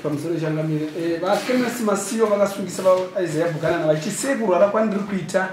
Pamusoro changamire, vaKenesi Masiyo vakasungisa vaIsaiah Bukanana vachiti sei kurwara kwandiri kuita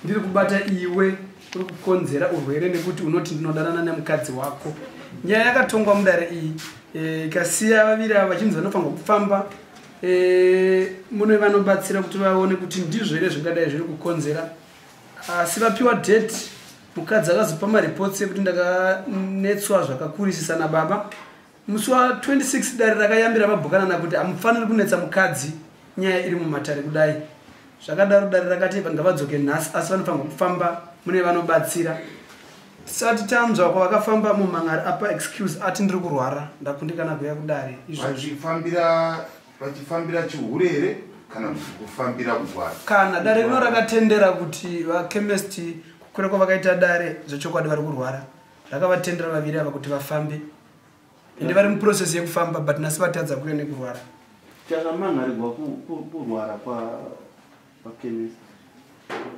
ndiri kubata iwe uri kukonzera urwere nekuti unoti ndinodanana nemukadzi wako. Nyaya yakatongwa mudare iyi ikasiya vaviri ava vachinzi vanofanirwa kufamba mune vanobatsira kuti vaone kuti ndizvo here zvingadai zviri kukonzera, asi vapiwa date. Mukadzi akazopa mareports ekuti ndakanetswa zvakakurisisa nababa. Musi wa26 dare rakayambira vaBhukanana kuti hamufaniri kunetsa mukadzi nyaya iri mumatare kudai. Zvakadaro dare rakati ngavadzoke nhasi, asi vanofanirwa kufamba mune vanobatsira. Tisati tanzwa kwavakafamba, mumhan'ari apa excuse ati ndiri kurwara, ndakundikana kuuya kudare izvozvi. Vachifambira chihure here kana kuti kufambira kugwara? Kana dare rino rakatendera kuti vaChemist kukwira kwavakaita dare zvechokwadi vari kurwara, rakavatendera vaviri ava kuti vafambe, ende vari muprocess yekufamba, but nhasi vatadza kuuya nekurwara. Chakamangarirwa kurwara kwaChemist.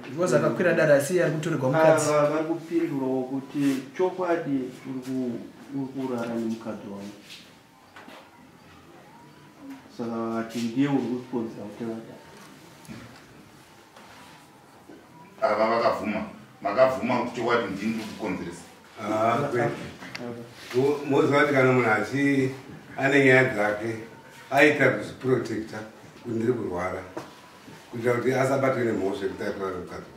Because akakwira dare asi iye ari kutorerwa mukadzi. Ava vari kupindurawo kuti chokwadi uri kurara nemukadzi wangu, saka vakati ndiye uri kukonzera kuti vadai. Ava vakabvuma, makabvuma kuti chokwadi ndini ndiri kukonzeresa? Ah, kwete. Moziva kuti kana munhu achi ane nyaya dzake aita kuzviprotecta kuti ndiri kurwara kuitira kuti asabatwe nemhosva yekuti aikurara nemukadzi.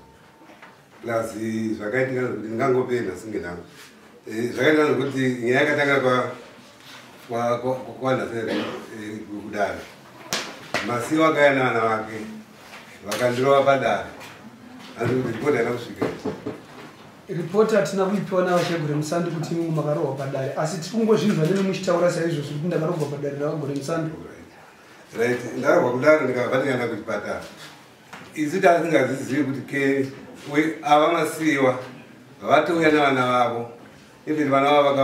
Plus zvakaitika kuti ndingangopenda singe nhangu. Zvakaitika nekuti nyaya yakatanga kwanhasere kudare, Masiwa akauya nevana vake vakandirova padare, asi kuti ripoti haina kusvika. Ripoti hatina kuipiwa navaChegure Musandi kuti imwe makarohwa padare, asi tiri kungozvinzwa nemi muchitaura saizvozvo kuti ndakarohwa padare ravaGore Musandi. Right, ndarohwa kudaro, ndikabva ndikaenda kuchipatara. Isu tasingazizivi kuti ke ava Masiwa vatouya nevana vavo, even vana vavo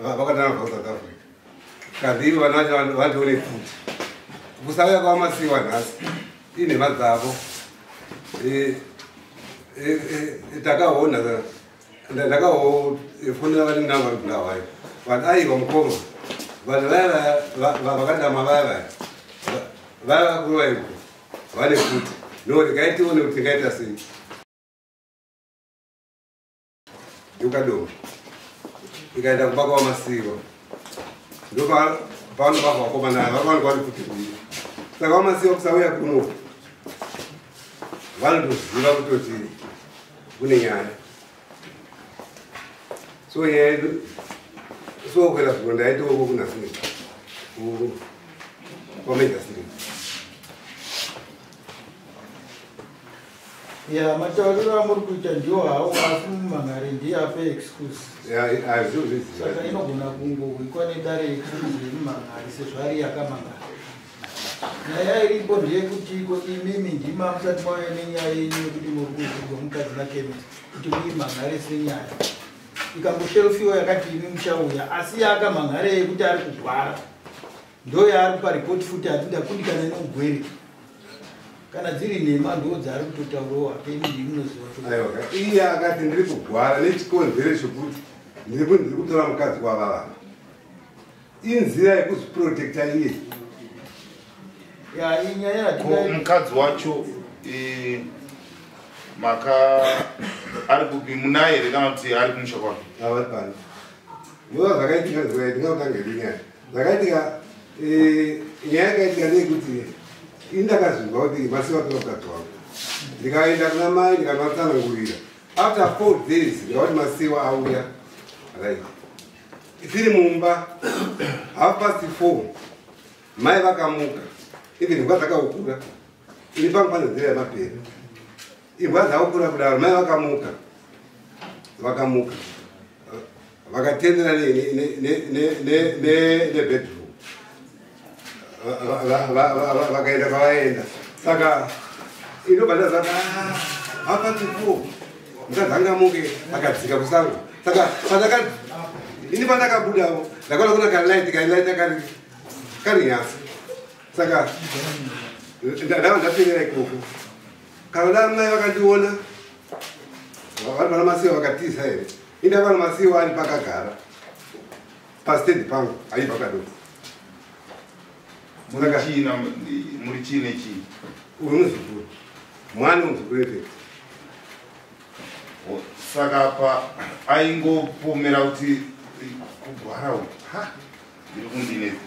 vakatanga kubva kuSouth Africa, kandi ivo vana vacho vatione futi kusauya kwavaMasiwa nhasi inhema dzavo. Takaona ndakafonera vari navo vari kuBulawayo, vanhu aiwa mukoma, vanhu vaya vakadama vaya vaya vaya vakurova iko vane futi no, regai tione kuti tingaita sei. Yukadoma ikaenda kumba kwavaMasiwa, ndopavanobva vakomana ava vari vane futi mbiri. Saka vaMasiwa kusauya kuno vanotoziva kutoti kune nyaya. So nyaya yedu so kuenda zuro ndaitoko kunasini kwaMajor Street. Ya, matauriro amuri kuita ndiwo hawo, asi mumangari ndiye ape excuse. Saka inogona kungohwikwa nedare excuse yemumangari sezvo ari yakamangara. Nyaya iripo ndeyekuti iko imimi ndima musati mauya nenyaya yenyu yekuti muri kuzvirwa mukadzi naChemist kuti muimhangare senyaya ikangosherufiwa yakati imi muchauya, asi yaakamhangare yekuti ari kugwara ndo yaari kupa ripoti futi ati ndakundikana neugwere. Kana dziri nhema ndo dzaari kutotaurawo hake, imi ndimunoziva. Aiwa, iye akati ndiri kugwara nechikonzero chokuti ndiri kutora mukadzi wavavava, inzira yekuzviprotecta iye. Ya, inyaya Ko mukadzi wacho maka ari kupi? Munaye here kana kuti ari kumusha kwake? Avari pano. Ndova zvakaitika, ndingakutanga hedu nyaya zvakaitika. Nyaya yakaitika ndeyekuti ini ndakazvinzwa kuti Masiwa tora mukadzi wangu, ndikaenda kuna mai ndikanovatsanangurira. After 4 days ndikavati Masiwa auya. Right, tiri mumba, 4:30 mai vakamuka. Even imbwa dzakaukura, ini pangu pane nzira yemapere, imbwa dzaukura kudaro. Mai vakamuka vakatendera nebedroom, vakaenda kwavaenda. Saka inobva ndazati 4:30 mukadzi angamuke akadzika kusango. Saka pandaka ini pandakabudawo ndakaona kuna kalight, kalight kari nyasi. Saka ndava ndaperera ikoko. Kana da mai vakandiona vari pana Masiwa vakatiza here, indakaona Masiwa ari pakagara pastendi pangu aibva kadoko. Muri chii nechii? Uri muzukuru. Mwana muzukuru effect. Saka pa aingopomera kuti kugwara uku. Ha? Ndiri kundinetsa.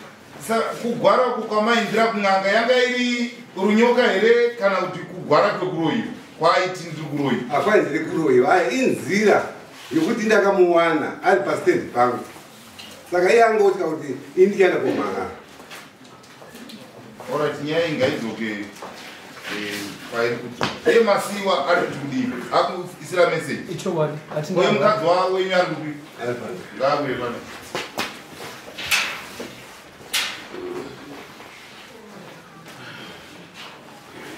Saka kugwara uku kwamaindira kun'anga yanga iri runyoka here kana kuti kugwara kwekuroyiwa? Kwaiti ndiri kuroyiwa. Akwainzi ndiri kuroyiwa. Aya inzira yokuti ndakamuwana ari pastendi pangu. Saka iye angotya kuti ini ndichaenda komhangara. Alright, nyaya ingaidzoke pairi kuti iye Masiwa ari kuti kudii? Akuisira message. Ichokwadi. Uye mukadzi wenyu ari kupi? Ngaabuye pano.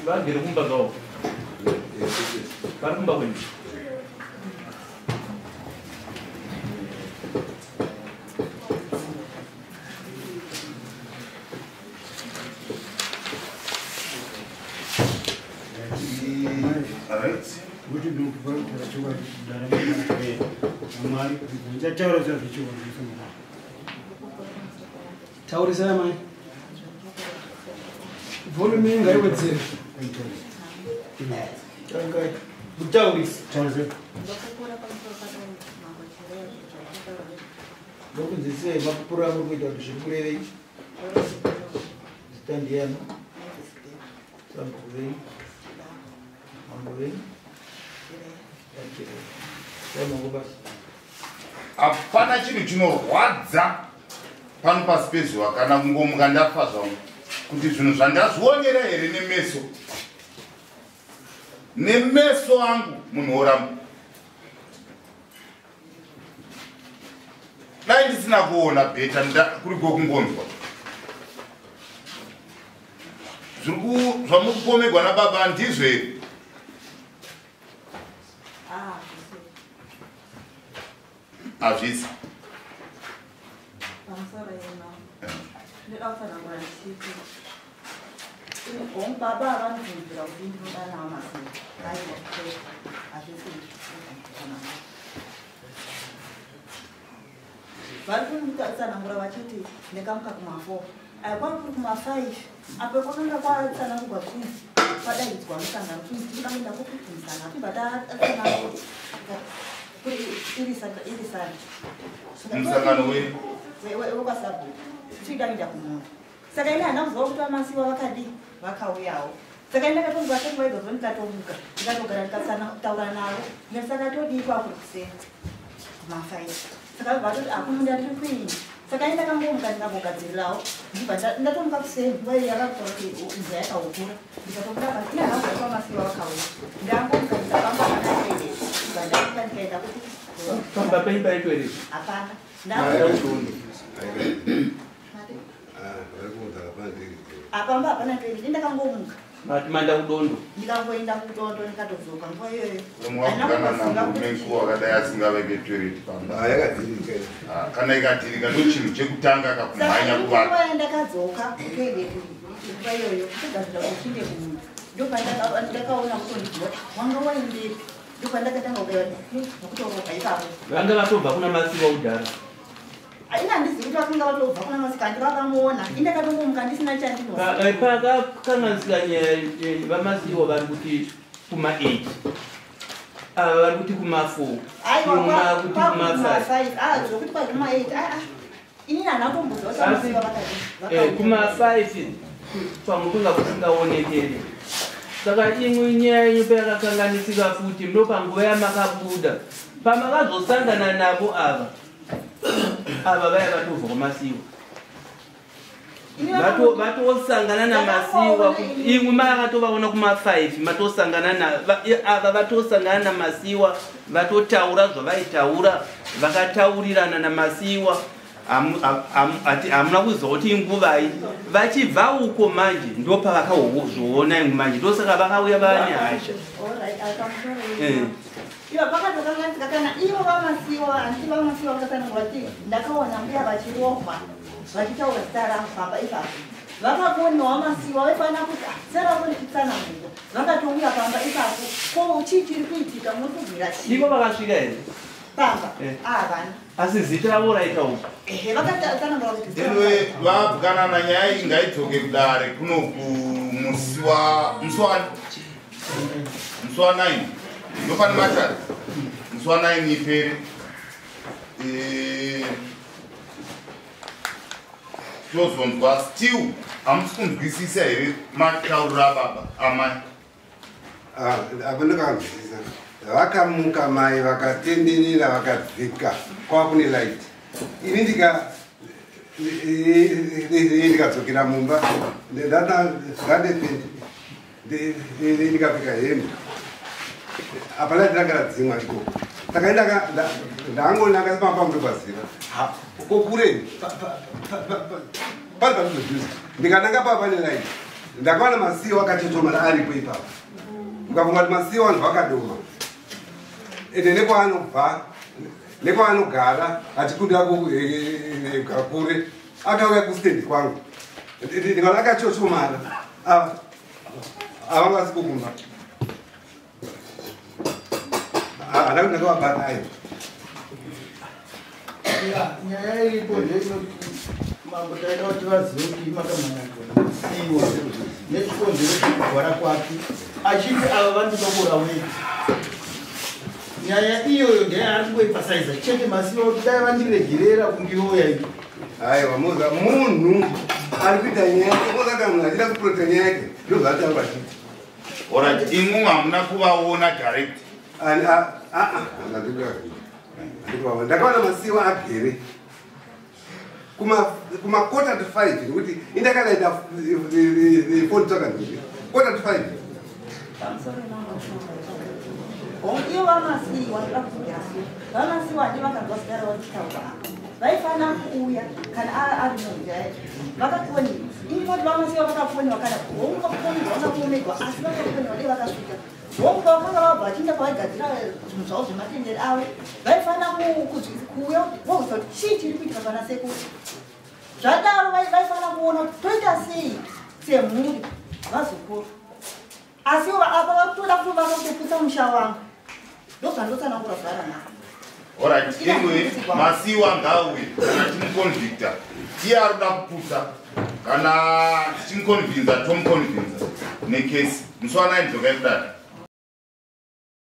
Vagere kumba kwavo. Vari kumba kwenyu. Taurisai mai. Volume ngaiwedzere. Kutaurisa. Ndokunzwisisai mapupuro amuri kuita kuti zviri kurevei. Zita ndiyani? Sabhuku venyu. Mambo venyu. Hapana chinhu chinorwadza pano pasi pezuva kana kungomuka ndafa zvangu kuti zvinhu zvandazvionera here nemeso. Nemeso angu munhu oramba. Dai ndisina kuona bheta kuri kwokungonzwa. Zvamuri kupomegwa nababa ndizvo here? Hazvisi. Pamusoro ino. Ndinoda kutsanangura ndichiti baba vanobvunzira kuti ndinoda nawo Masiwa. Aiwa, hazvisi. Vari kutsanangura vachiti ndakamuka kuma4. Kwanga kuri kuma5 apo kwakanga kwatsanangurwa kunzi kwadaidzwa musangano kunzi tinoda kuenda kumusangano tibva tatsanangura iri sani. Musangano wekwasabhuku tichida kuenda kumunda. Saka ini handina kuziva kuti vaMasiwa vakadii vakauyawo. Saka ini ndakatonzi vasati vaizvozvo ndikatomuka ndikatogara ndikataura navo. Saka todii kwakuri kuseni kuma5. Saka vatoti akumunda tiri kuini. Saka ini ndakangomuka ndikambogadzirirawo ndibva ndatomuka kuseni nguva iyo yakataura kuti nzira yakaukura ndikatobuda pasi ini handina kuziva kuti vaMasiwa vakauya. Ndangomuka ndikafamba zvakatoendesa ndibva ndamuka ndikaenda kuti pamba penyu paitoerei? Hapana. Apamba hapana toilet. Ndakangomuka. Mati manda kudondo. Ndikangoenda kudondo ndikatodzoka nguva iyoyo. Mwakugana namurume wakadai asingaveke toilet pamba. Yakadhirika. Kana ikadhirika ndochinhu chekutanga kakumhanya kuvaka. Nguva yandakadzoka kutoilet nguva iyoyo kugadzira kuti kumunda. Ndopandakaona kutondiziva wanga waendepi. Ndopandakatanga kuya nokutoroka ipapo. Vanga vatobva kuna Masiwa kudhara. Ini handizivi kuti vakanga vatobva kuna Masiwa kandi vakamuona. Ini ndakatongomuka ndisina chandinoziva. Pakakanganisika nyaya vaMasiwa vari kuti kuma8. Ava vari kuti kuma4. Aiwa kuti kuma5. Zvokuti kwai kuma8. Ini handina kutomboziva kuti vaMasiwa vakadii. Kuma5 pamwe kunga kusingaonekeri. Saka imwe nyaya yenyu payakakanganisika futi ndopanguva yamakabuda. Pamakazosangana navo ava. Ava vaya vatobva kwaMasiwa. Vatosangana naMasiwa. Imwe makatovaona kuma5 matosangana ava vatosangana naMasiwa vatotaura zvavaitaura vakataurirana naMasiwa. Hamuna kuziva kuti inguvai vachibva uko manje ndopavakazoona imwe manje ndosaka vakauya vane hasha. Ivo pakatokanganisika kana ivo vaMasiwa handiti vaMasiwa vakatsanangura kuti ndakaona mbuya vachirohwa vachitaura zita rangu pamba ipapo. Vakakonewa Masiwa vaifanira kuti zita rako richitsanangurwa. Vakatouya pamba ipapo. Ko chii chiri kuitika muri kubvira chii? Ivo vakasvika here? Pamba havana. Asi zita ravo raita uku. Ehe, vakatsanangura kuti Anyway, vaBukanana, nyaya iyi ngaidzoke kudare kunoku musi wa 9, ndopane matare, musi wa 9 ipere. Tozonzwa. Still hamusi kunzwisisa here matauriro ababa amai? Apa ndakanzwisisa. Vakamuka mai, vakatenderera, vakadzika kwava kune light. Ini ndikadzokera mumba, ndandepenti, ndikapfeka hembe. Apa light ranga radzimwa ikoko. Saka ndangonanga pamba mundopaziva kokureni pari padhuze. Ndikananga papa pane light, ndakaona Masiwa akachochomara aripo ipapo. Ukafunga kuti Masiwa vanhu vakadoma, ende nekwaanobva nekwaanogara achikundira kure, akauya kustendi kwangu, ndikaona akachochomara. Havanga vasiko kumba. Hana kuti ndakavabata ayo. Ya, nyaya iripo ndeyekuti mambo, taida kuti vazive kuti makamhanyadziwa nechikonzero chekugwara kwake, achiti ava vandinokora weti. Nyaya iyoyo ndeyaari kungoemphasiza chete Masiwa, kuti dai vandiregerera kundiroya iyo. Aiwa, muza munhu ari kuita nyaya yake, moza kana munhu achida kuprotecta nyaya yake, ndozvaataura achiti. Alright, imwe hamuna kuvaona direct? Ndakaona Masiwa agere kuma 4:45, nekuti indakadaita foni tsvakanhiri 4:45. Ivo vaMasiwa, ndoda kudzokera sure. VaMasiwa handi vakanzwa zita ravo richitaurwa apa, vaifana kuuya kana ari munhu yacho vakafoniwa. Inoti vaMasiwa vakafoniwa, kana hongu vakafonirwa, vakapomerwa, asi vakafoniwa, dei vakasvika. Hongu, vakanga vabva vachienda kwavaigadzira zvinhu zvavo zvematenderi avo, vaifana kuuya vokuziva kuti chii chiri kuitika pana sekuru. Zvadaro vaifana kuona kuti toita sei semhuri, vazukuru. Asi apa vakutoda kutovaka kutoputsa musha wangu, ndozvandotsanangura zuva ranhasi. Alright, anyway, Masiwa ngauye kana timuconvicta. Tiye ari kuda kuputsa, kana tichimuconvinza, tomuconvinza nekesi. Musi wa 9 dzokai kudare.